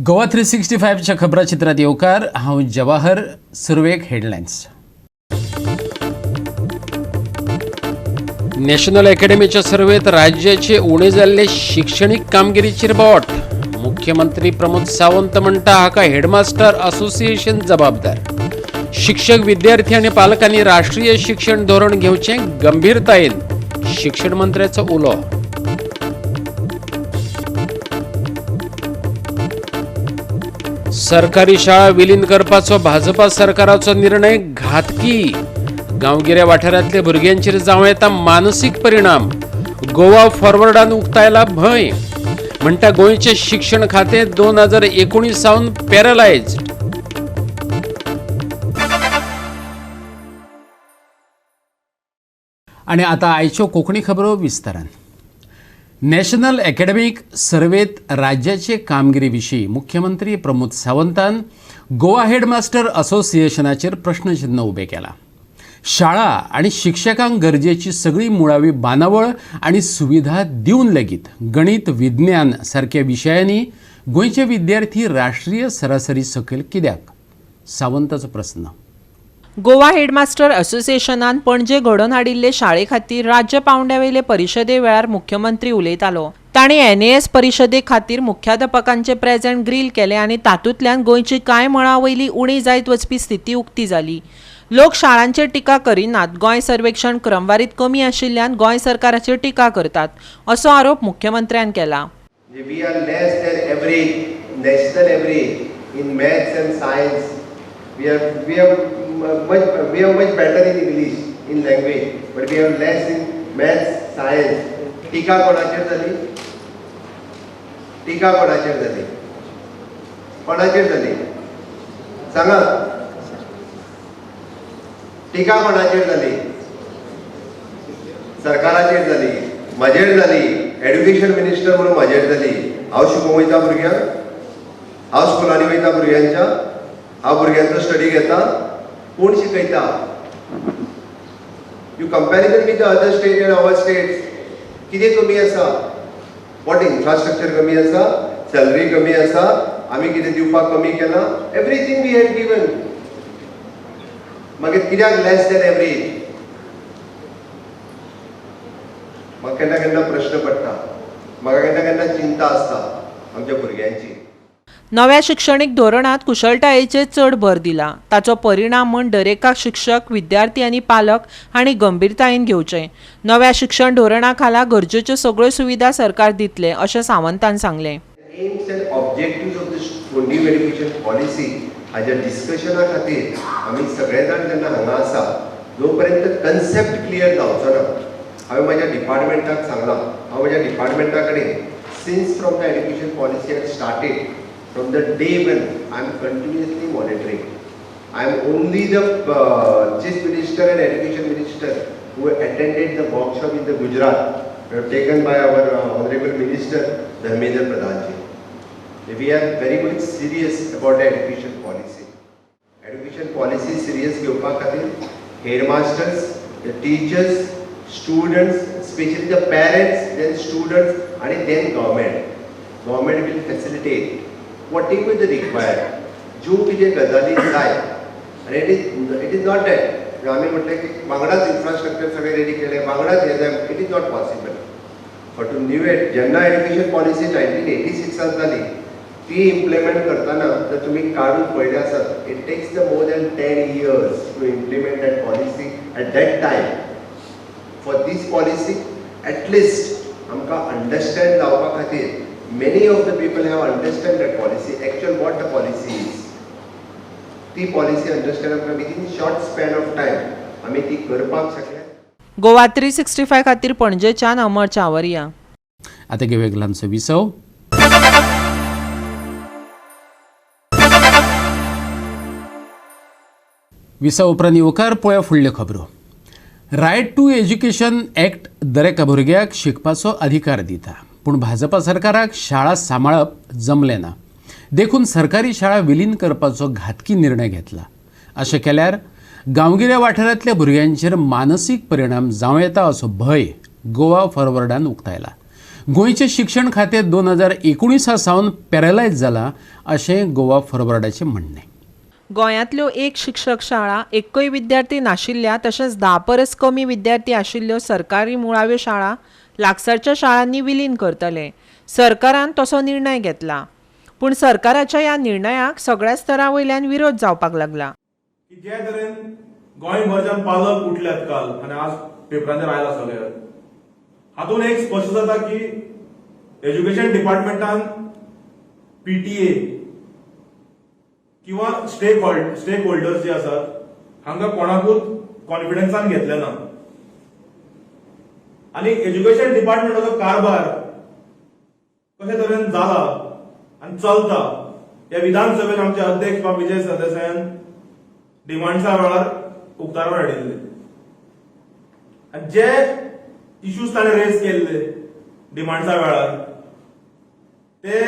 गोवा 365च्या खबराचित्रात येवकार. हांव जवाहर. सुरवेक हेडलायन्स. नॅशनल अकॅडमीच्या सर्वेत राज्याचे उणे जाल्ले शिक्षणीक कामगिरीचेर बोट. मुख्यमंत्री प्रमोद सावंत म्हणटा हाका हेडमास्टर असोसिएशन जबाबदार. शिक्षक, विद्यार्थी आनी पालकांनी राष्ट्रीय शिक्षण धोरण घेवचें गंभीरतायेन, शिक्षण मंत्र्याचो उलो. सरकारी शाळा विलीन करपाचो भाजपा सरकाराचो निर्णय घातकी. गांवगिऱ्या वाठारांतल्या भुरग्यांचेर जावं येता मानसीक परिणाम. गोवा फॉरवर्डान उक्तायला भंय. म्हणटा गोंयचें शिक्षण खातें 2019 सावन पॅरलायज्ड. आनी आतां आयच्यो कोंकणी खबरो विस्तारान. नॅशनल एकॅडमीक सर्वेत राज्याचे कामगिरी विशीं मुख्यमंत्री प्रमोद सावंतान गोवा हेडमास्टर असोसिएशनाचेर प्रश्नचिन्न उबें केलां. शाळा आनी शिक्षकांक गरजेची सगळी मुळावी बांदावळ आनी सुविधा दिवन लेगीत गणीत, विज्ञान सारक्या विशयांनी गोंयचे विद्यार्थी राष्ट्रीय सरासरी सकयल कित्याक, सावंताचो प्रस्न. गोवा हेडमास्टर असोसिएशनान पणजे घडोवन हाडिल्ले शाळे खातीर राज्य पावंड्यावेले परिशदे वेळार मुख्यमंत्री उलयतालो. तांणी एनएएस परिशदे खातीर मुख्याध्यापकांचे प्रेझेंट ग्रील केले आनी तातूंतल्यान गोंयची कांय मळां वयली उणी जायत वचपी स्थिती उक्ती जाली. लोक शाळांचेर टिका करिनात, गोंय सर्वेक्षण क्रमवारीत कमी आशिल्ल्यान गोंय सरकाराचेर टिका करतात, असो आरोप मुख्यमंत्र्यान केला. We are less than average, national average in maths and science. We are much better in English, in language, but we have less in maths, science. टीका कोणाचेर जाली? टीका कोणाचेर जाली? कोणाचेर जाली? सांगा. टीका कोणाचेर जाली? सरकाराचेर जाली, म्हजेर जाली. एड्युकेशन मिनिस्टर म्हणून म्हजेर जाली. हांव शिकोवंक वयता भुरग्यांक, हांव स्कुलांनी वयता भुरग्यांच्या, हांव भुरग्यांचो स्टडी घेता. कोण शिकयता? You comparison with other state and our states, कितें कमी आसा? What infrastructure कमी आसा? सॅलरी कमी आसा? आमी कितें दिवपाक कमी केलां? Everything we have given. मागीर कित्याक लेस दॅन एवरेज? म्हाका केन्ना केन्ना प्रश्न पडटा, म्हाका केन्ना केन्ना चिंता आसता आमच्या भुरग्यांची. नव्या शिक्षणीक धोरणात कुशळटायेचेर चड भर दिला. ताचो परिणाम म्हूण दरेका शिक्षक, विद्यार्थी आनी पालक हांणी गंभीरतायेन घेवचें. नव्या शिक्षण धोरणा खाला गरजेच्यो सगळ्यो सुविधा सरकार दितले, अशें सावंतान सांगलें. Aims and objectives of this new education policy हाज्या डिस्कशना खातीर आमी सगळे जाण जेन्ना हांगा आसा, जो पर्यंत कन्सेप्ट क्लियर जावचो ना, हांवें म्हाज्या डिपार्टमेंटाक सांगलां, हांव म्हज्या डिपार्टमेंटा कडेन since from the education policy had started, from the day when, I am continuously monitoring. I am only the chief minister and education minister who attended the workshop in the Gujarat, taken by our honorable minister Dharmendra Pradhan ji. We are very much serious about the education policy. Education policy serious घेवपा खातीर headmasters, the teachers, students, specially the parents, then students आनी then government. Government will facilitate whatever the required, ज्यो कितें गजाली जाय. आनी it is not that आमी म्हटलें की वांगडाच इन्फ्रास्ट्रक्चर सगळें रेडी केलें, वांगडाच हें जाय. It is not possible. But to new जेन्ना एड्युकेशन पॉलिसी 1986 जाली, ती इम्प्लिमेंट करतना जर तुमी काडून पळयलें आसत, it takes the more than 10 years to implement that policy at that time. For this policy at least आमकां अंडरस्टँड जावपा खातीर, many of the people have understand that policy, actual what the policy is. ती policy understand आमकां within short span of time आमी ती करपाक शकले. गोवा 365 खातीर पणजेच्यान अमर चावरिया. आतां घेवया एक ल्हानसो विसव. विसव उपरांत येवकार. पळया फुडल्यो खबरो. रायट टू एज्युकेशन एक्ट दरेका भुरग्याक शिकपाचो अधिकार दिता, पूण भाजपा सरकाराक शाळा सांबाळप जमलें ना, देखून सरकारी शाळा विलीन करपाचो घातकी निर्णय घेतला. अशें केल्यार गांवगिऱ्या वाठारांतल्या भुरग्यांचेर मानसीक परिणाम जावं येता, असो भंय गोवा फॉरवर्डान उक्तायला. गोंयचें शिक्षण खातें 2019 सावन पॅरलायज जालां अशें गोवा फॉरवर्डाचें म्हणणें. गोंयांतल्यो एक शिक्षक शाळा एकय विद्यार्थी नाशिल्ल्या तशेंच 10 परस कमी विद्यार्थी आशिल्ल्यो सरकारी मुळाव्यो शाळा लागसारच्या शाळांनी विलीन करतले. सरकारान तसो निर्णय घेतला, पूण सरकाराच्या ह्या निर्णयाक सगळ्या स्तरा वयल्यान विरोध जावपाक लागला. जे तरेन गोंयभरच्यान पालक उठल्यात काल आनी आज पेपरांचेर आयला सगळे, हातून एक स्पश्ट जाता की एज्युकेशन डिपार्टमेंटान पीटीए किंवा स्टेक होल्डर्स जे आसात हांकां कोणाकूच कॉन्फिडन्सान घेतले ना आनी एज्युकेशन डिपार्टमेंटाचो कारभार कशे तरेन जाला आनी चलता ह्या विधानसभेन आमचे अध्यक्ष बाब विजय सरदेसायान डिमांड्सा वेळार उक्ताडार हाडिल्ले आनी जे इश्यूज ताणें रेज केल्ले डिमांड्सा वेळार ते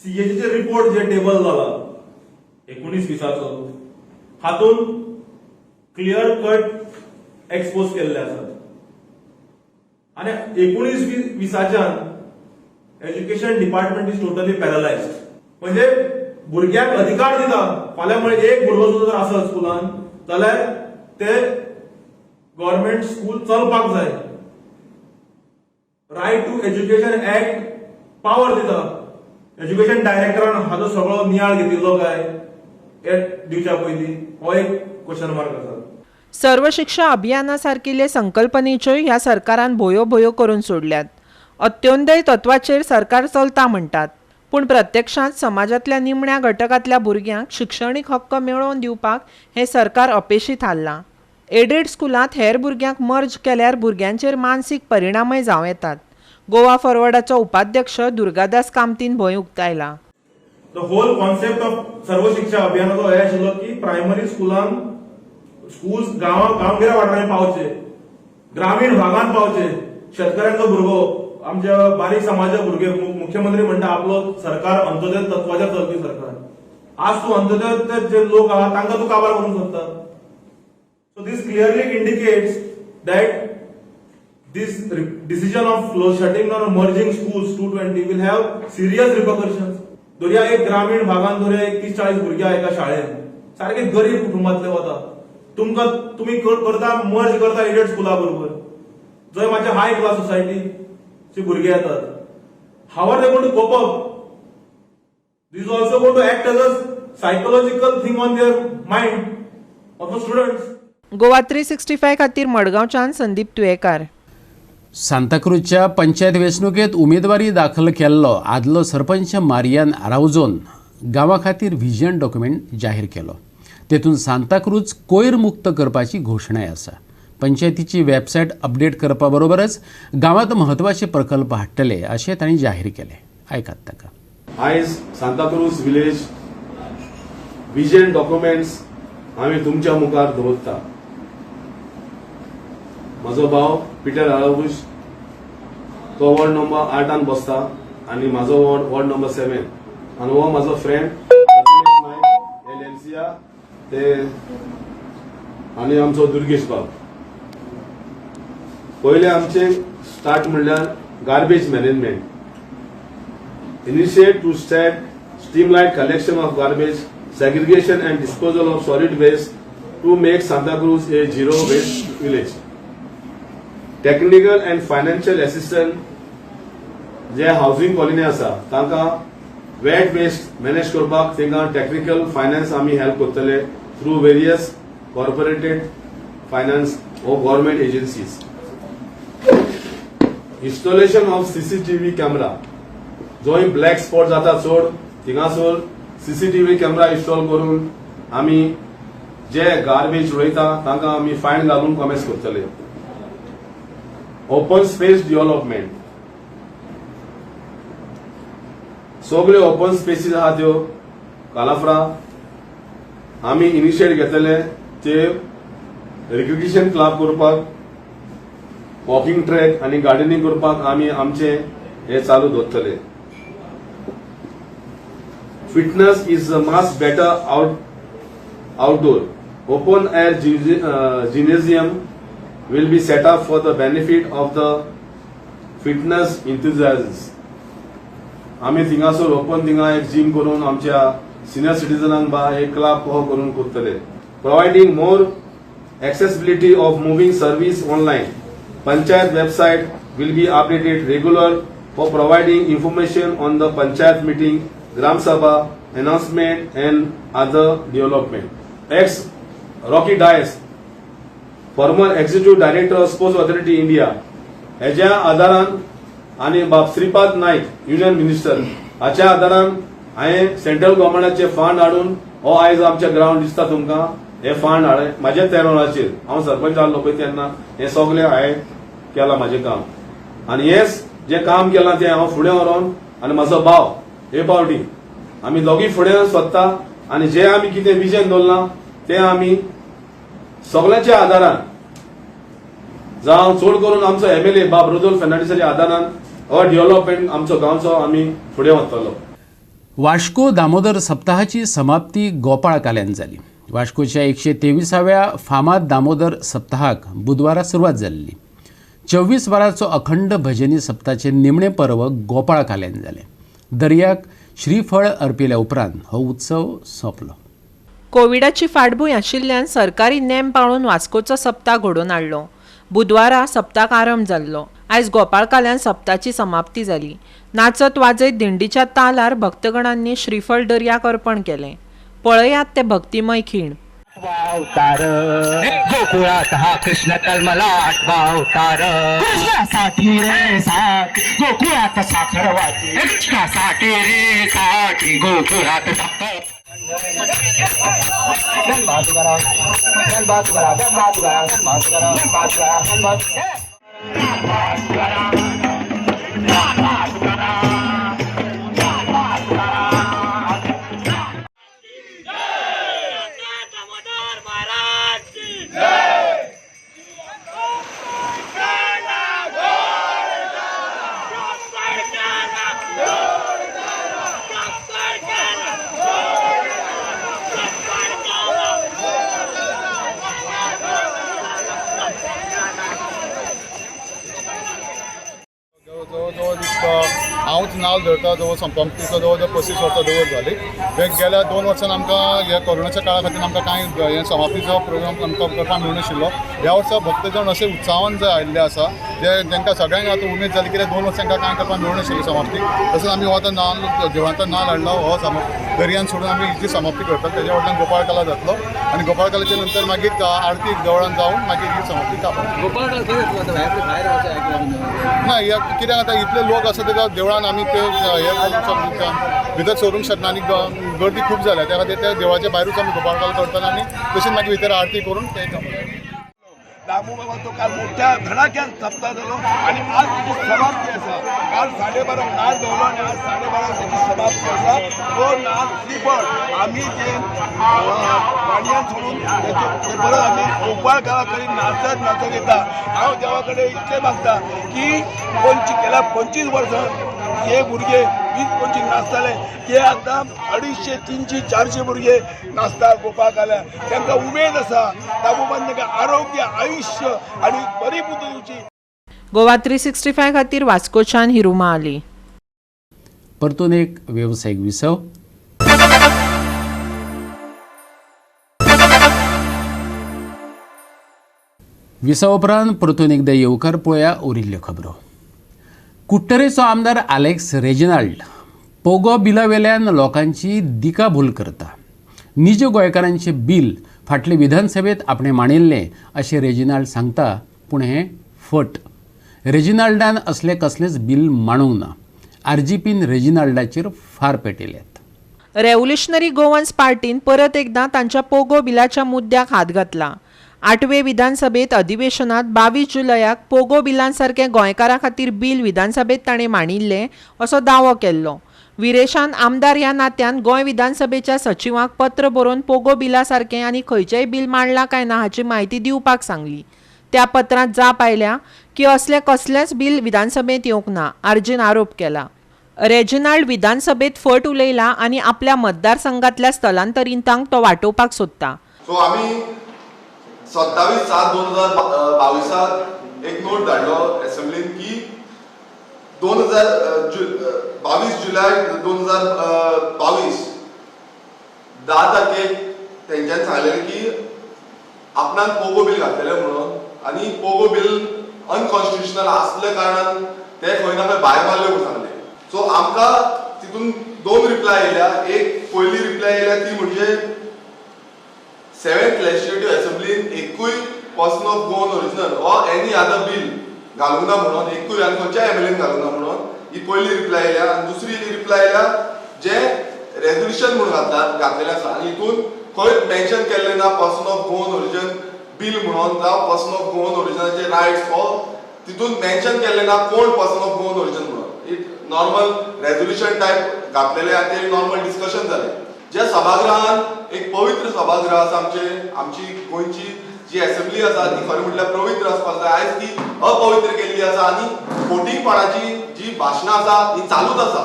सीएजीचे रिपोर्ट जे टेबल जाला 19-20 हातून क्लियर कट एक्सपोज केल्ले आसात आनी 19-20 education department is totally paralysed. म्हणजे भुरग्यांक अधिकार दिता, फाल्यां म्हळ्यार एक भुरगो सुद्दां जर आसत स्कुलान जाल्यार ते गव्हर्मेंट स्कूल चलपाक जाय. Right to education act power दिता एज्युकेशन डायरेक्टरान हाजो सगळो नियाळ घेतिल्लो काय हे दिवच्या पयलीं, हो एक क्वेश्चन मार्क आसा. सर्व शिक्षा अभियाना सारकिल्ले संकल्पनेच्योय ह्या सरकारान भोयो भोयो करून सोडल्यात. अत्योदय तत्वाचेर सरकार चलता म्हणटात, पूण प्रत्यक्षांत समाजांतल्या निमण्या घटकांतल्या भुरग्यांक शिक्षणीक हक्क मेळोवन दिवपाक हें सरकार अपेशी थारलां. एडेड स्कुलांत हेर भुरग्यांक मर्ज केल्यार भुरग्यांचेर मानसीक परिणामय जावं येतात. गोवा फॉरवर्डाचो उपाध्यक्ष दुर्गादास कामतीन भंय उक्तायला. The whole concept of सर्व शिक्षा अभियानाचो हे आशिल्लो की प्रायमरी स्कुलान स्कूल्स गांवगिऱ्या वाठारांनी पावचे, ग्रामीण भागान पावचे. शेतकऱ्यांचो भुरगो, आमच्या बारीक समाजा भुरगे, मुख्यमंत्री म्हणटा आपलो सरकार अंत्योदय तत्वाचेर चलपी सरकार. आज तूं अंत्योदय जे लोक आहा तांकां तूं काबार करूंक सोदता. So this clearly indicates that this decision of shutting down or merging schools 220 will have serious repercussions. दर्या एक ग्रामीण भागान दर्या एक 30-40 भुरगे एका शाळेन सारखे गरीब कुटुंबांतले वता, तुमकां तुमी करता मर्ज करता एडेड स्कुला बरोबर, जंय मातशे हाय क्लास सोसायटीचे भुरगे येतात. How are they going to cope up? This is also going to act as a psychological thing on their mind of the students. Goa 365 खातीर मडगांवच्यान संदीप तुयेकार. सांताक्रूजच्या पंचायत वेंचणुकेत उमेदवारी दाखल केल्लो आदलो सरपंच मारियान आरावजोन गांवा खातीर व्हिजन डॉक्युमेंट जाहीर केलो. तेतून सांताक्रूज कोयर मुक्त करपाची घोशणाय आसा. पंचायतीची वेबसायट अपडेट करपा बरोबरच गांवांत म्हत्वाचे प्रकल्प हाडटले अशें तांणी जाहीर केलें. आयकात ताका. आयज सांताक्रूज विलेज विजन डॉक्युमेंट्स आमी तुमच्या मुखार दवरता. म्हजो भाव पिटर आरावूश तो वॉर्ड नंबर 8 बसता आनी म्हाजो वॉर्ड नंबर 7 आनी हो म्हाजो फ्रेंड नायक एलएलसीया ते आनी आमचो दुर्गेश बाब. पयले आमचे स्टार्ट म्हणल्यार garbage management. Initiate to start streamline collection of garbage, segregation and disposal of solid waste to make Santacruz a zero waste village. Technical and financial assistance जे हावसिंग कॉलनी आसा तांकां वेट वेस्ट मॅनेज करपाक तांकां technical finance आमी help करतले through various corporated finance or government agencies. Installation of CCTV camera, जंय black spot जाता चड थिंगासर सीसीटीव्ही कॅमेरा इन्स्टॉल करून आमी जे गार्बेज उडयता तांकां आमी फायन घालून कॉमेस करतले. ओपन स्पेस डेव्हलपमेंट, सगळे ओपन स्पेसीस आहा त्यो कालाफ्रा आमी इनिशिएट घेतले ते रिक्रिएशन क्लब करपाक, वॉकिंग ट्रॅक आनी गार्डनिंग करपाक आमी आमचे हे चालू दवरतले. Fitness is a must better outdoor. Open air gymnasium will be set up for the benefit of the fitness enthusiasts. आमी थिंगासर ओपन थिंगा एक जीम करून आमच्या सिनियर सिटीजनांक बा एक क्लब कहो करून करतले. Providing more accessibility of moving service online. Panchayat website will be updated regular for providing information on the panchayat meeting, Gram Sabha, announcement and other development. Ex Rocky Dias, former executive director of Sports Authority India, हेज्या आदारान आनी बाब Shripad Naik union minister हाच्या आदारान हांवें central गव्हर्मेंटाचे fund हाडून हो आयज आमच्या ग्रावंड दिसता तुमकां, हे फंड हाडले म्हाज्या तेरोणाचेर. हांव सरपंच जाल्लो पळय तेन्ना हें सगळें हांवें केलां म्हाजें काम, आनी हेंच जें काम केलां तें हांव फुडें व्हरोन आनी म्हाजो भाव हे पावटी आमी दोगीय फुडें सोदता आनी जें आमी कितें विजन दवरलां तें आमी सगळ्यांच्या आदारान, जावं चड करून आमचो एमएलए बाब रुदोल्फ फेर्नांडीसाच्या आदारान हो डेव्हलपमेंट आमचो गांवचो आमी फुडें वतलो. वास्को दामोदर सप्ताहाची समाप्ती गोपाळ काल्यान जाली. वास्कोच्या 123व्या फामाद दामोदर सप्ताहाक बुधवारा सुरवात जाल्ली. 24 वरांचो अखंड भजनी सप्ताचे निमणे पर्व गोपाळ काल्यान जालें. दर्याक श्रीफळ अर्पिल्या उपरांत हो उत्सव सोंपलो. कोविडाची फाटभूंय आशिल्ल्यान सरकारी नेम पाळून वास्कोचो सप्ताह घडोवन हाडलो. बुधवारा सप्ताक आरंभ जाल्लो. आयज गोपाळकाल्यान सप्ताची समाप्ती जाली. नाचत वाजयत दिंडीच्या तालार भक्तगणांनी श्रीफळ दर्याक अर्पण केलें. पळयात ते भक्तिमय खीण. अवतार गोकुळात हा कृष्ण कलमला आठवा अवतार, कृष्णासाठी रे साठी गोकुळात साखर वाटी, कृष्णासाठी रे साठी गोकुळात साखर. जवळ जवळ हांवच नाल धरता जवळ संपमतीचो जवळ जवळ 25 वर्सां दवर जाली. गेल्या 2 वर्सां आमकां ह्या कोरोनाच्या काळा खातीर आमकां कांय हे समाप्तीचो प्रोग्राम आमकां करपाक मेळनाशिल्लो. ह्या वर्सा भक्तजण अशे उत्साहान जे आयिल्ले आसा जे तांकां सगळ्यांक आतां उमेद जाली कित्याक 2 वर्सां तांकां कांय करपाक मेळनाशिल्लें समाप्ती. तशेंच आमी हो आतां नाल देवळांतलो नाल हाडलो, हो दर्यान सोडून आमी हिची समाप्ती करतात. तेज्या वटल्यान गोपाळकाला जातलो आनी गोपाळकालाच्या नंतर मागीर आरती देवळान जावन मागीर ही समाप्ती कापता. ना कित्याक आतां इतले लोक आसा त्या देवळान आमी ते हे करूंक शकना, भितर सरूंक शकना आनी गर्दी खूब जाल्या, त्या खातीर त्या देवळाच्या भायरूच आमी गोपाळकाला करतले आनी तशेंच मागीर भितर आरती करून ते काम. दामू बाबाचो काल मोठ्या धडाक्यान सप्ताह जालो आनी आज तेची समाप्ती आसा. काल 12:30 नाल दवरलो आनी आज 12:30 तेची समाप्ती आसा. तो नाल श्रीफळ आमी ते पाणयान सोडून ते परत आमी गोपाळकाला कडेन नाचत नाचत येता. हांव देवा कडेन इतलें मागता की गेल्या 25 वर्सां हे भुरगे 20-25 नाचताले ते आतां 250, 300, 400 भुरगे नाचता गोपाळकाल्या. तांकां उमेद आसा. दामूबान तांकां आरोग्य, आयुष्य आनी बरी बुद्द दिवची. गोवा 365 खातीर वास्कोच्यान हिरुमा आली. परतून एक वेवसायीक विसव. विसव उपरांत परतून एकदा येवकार पळया उरिल्ल्यो खबरो. कुट्टरेचो आमदार आलेक्स रेजिनाल्ड पोगो बिला वेल्यान लोकांची दिकाभूल करता. निज गोंयकारांचें बील फाटले विधानसभेत आपणें मांडिल्लें अशें रेजिनाल्ड सांगता, पूण हें फट. रेजिनाल्डान असलें कसलेंच बील मांडूंक ना. आरजीपीन रेजिनाल्डाचेर फार पेटयल्यात. रेव्होल्युशनरी गोवन्स पार्टीन परत एकदां तांच्या पोगो बिलाच्या मुद्द्याक हात घातला. 8वे विधानसभेत अधिवेशनात 22 जुलयाक पोगो बिलांसारकें गोंयकारां खातीर बील विधानसभेत ताणें मांडिल्लें असो दावो केल्लो. विरेशान आमदार ह्या नात्यान गोंय विधानसभेच्या सचिवांक पत्र बरोवन पोगो बिला सारकें आनी खंयचेंय बील मांडलां काय ना हाची म्हायती दिवपाक सांगली. त्या पत्रांत जाप आयल्या की असलें कसलेंच बील विधानसभेत येवंक ना. आरजीन आरोप केला. रेजिनाल्ड विधानसभेत फट उलयला आनी आपल्या मतदारसंघातल्या स्थलांतरितांक तो वाटोवपाक सोदता. सो आमी 27/7/2022 एक नोट धाडलो एसेंब्लीन की 2022 जुलय 2022 10 तारखेक तेंच्यांनी सांगलेलें की आपणाक पोगो बील घातलेलें म्हणून आनी पोगो बील अनकॉन्स्टिट्युशनल आसल्या कारणान ते खंय ना खंय भायर मारले म्हणून सांगले. सो आमकां तितून 2 रिप्लाय येयल्या. एक पयली रिप्लाय येयल्या ती म्हणजे 7th legislative असेंब्लीन एकूय person of Goan original or any other bill घालूंक ना म्हणून, एकूय आनी खंयच्याय एमएलएन घालूंक ना म्हणून ही पयली रिप्लाय येयल्या. आनी दुसरी रिप्लाय येयल्या जे रेजोल्युशन म्हणून घातलेलें आसा आनी हितून खंयच मेन्शन केल्लें ना person of Goan origin bill म्हणून जावं पर्सन ऑफ गोवन ओरिजिनाचे रायट्स हो तितून मेन्शन केल्लें ना कोण पर्सन ऑफ गोवन ओरिजिन म्हणून. It normal resolution type घातलेलें आनी ते नॉर्मल डिस्कशन जालें. ज्या सभागृहान एक पवित्र सभागृह आसा आमचे, आमची गोंयची जी एसेंब्ली आसा ती खरें म्हटल्यार पवित्र आसपाक जाय, आयज ती अपवित्र केल्ली आसा आनी फोटिंगपणाची जी भाशणां आसा ही चालूच आसा.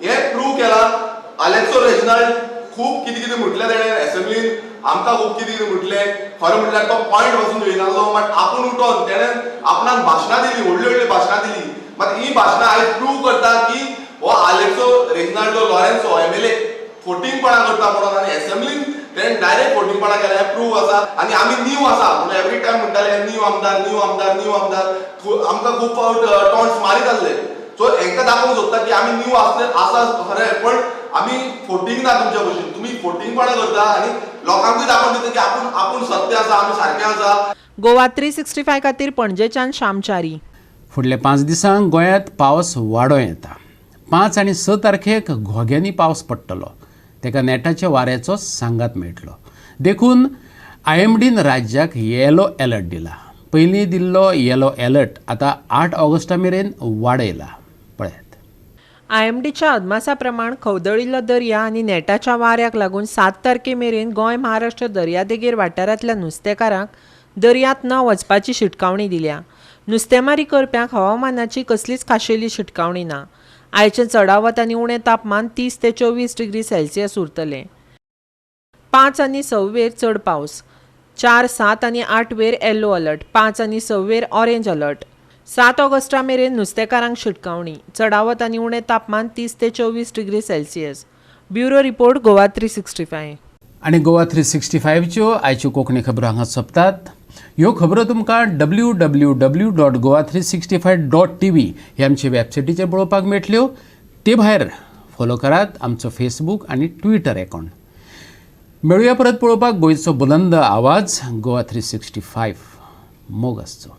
हें प्रूव केलां. आलेक्सो रेजिनाल्ड खूब कितें कितें म्हटलें तेणें एसेंब्लीन, आमकां खूब कितें कितें म्हटलें. खरें म्हटल्यार तो पॉयंट पासून येयनासलो, बट आपूण उठोन तेणें आपणाक भाशणां दिली, व्हडली व्हडली भाशणां दिली. मात ही भाशणां आयज प्रूव करता की हो आलेक्सो रेजिनाल्डो लॉरेन्सो एमएलए फोटिंगपणां करता म्हणून आनी एसेंब्लीन तेणें डायरेक्ट फोटिंगपणां केलें हें प्रूव आसा. आनी आमी न्यू आसा म्हणून एवरी टायम म्हणटाले न्यू आमदार न्यू आमदार न्यू आमदार, आमकां खूब फावट टॉन्ट्स मारीत आसले. सो हेंकां दाखोवंक सोदता की आमी न्यू आसले आसा खरें, पण आमी फोटिंग ना तुमच्या भशेन, तुमी फोटिंगपणां करता आनी लोकांकूय दाखोवन दिता की आपूण आपूण सत्य आसा, आमी सारकें आसा. गोवा 365 खातीर पणजेच्यान श्यामचारी. फुडल्या 5 दिसांक गोंयांत पावस वाडों येता. 5 आनी 6 तारखेक घोग्यांनी पावस पडटलो, ताका नेटाच्या वाऱ्याचो सांगात मेळटलो. देखून आयएमडीन राज्याक येलो अलर्ट दिला. पयलीं दिल्लो येलो अलर्ट आतां 8 ऑगस्टा मेरेन वाडयला. पळयात. आयएमडीच्या अदमासा प्रमाण खवदळिल्लो दर्या आनी नेटाच्या वाऱ्याक लागून 7 तारखे मेरेन गोंय महाराष्ट्र दर्यादेगेर वाठारांतल्या नुस्तेकारांक दर्यांत न वचपाची शिटकावणी दिल्या. नुस्तेमारी करप्यांक हवामानाची कसलीच खाशेली शिटकावणी ना. आयचें चडावत आनी उणें तापमान 30 ते 24 डिग्री सेल्सियस उरतलें. 5 आनी 6 वेर चड पावस, 4, 7 आनी 8 वेर येलो अलर्ट, 5 आनी 6 वेर ऑरेंज अलर्ट. 7 ऑगस्टा मेरेन नुस्तेकारांक शिटकावणी, चडावत आनी उणें तापमान 30 ते 24 degree Celsius. Bureau report, Goa 365. आनी गोवा 365च्यो आयच्यो कोंकणी खबरो हांगा सोंपतात. ह्यो खबरो तुमकां www.goa365.tv हे आमचे वेबसायटीचेर पळोवपाक मेळटल्यो. ते भायर फॉलो करात आमचो फेसबूक आनी ट्विटर अकावंट. मेळुया परत पळोवपाक गोंयचो बुलंद आवाज गोवा 365. मोग आसचो.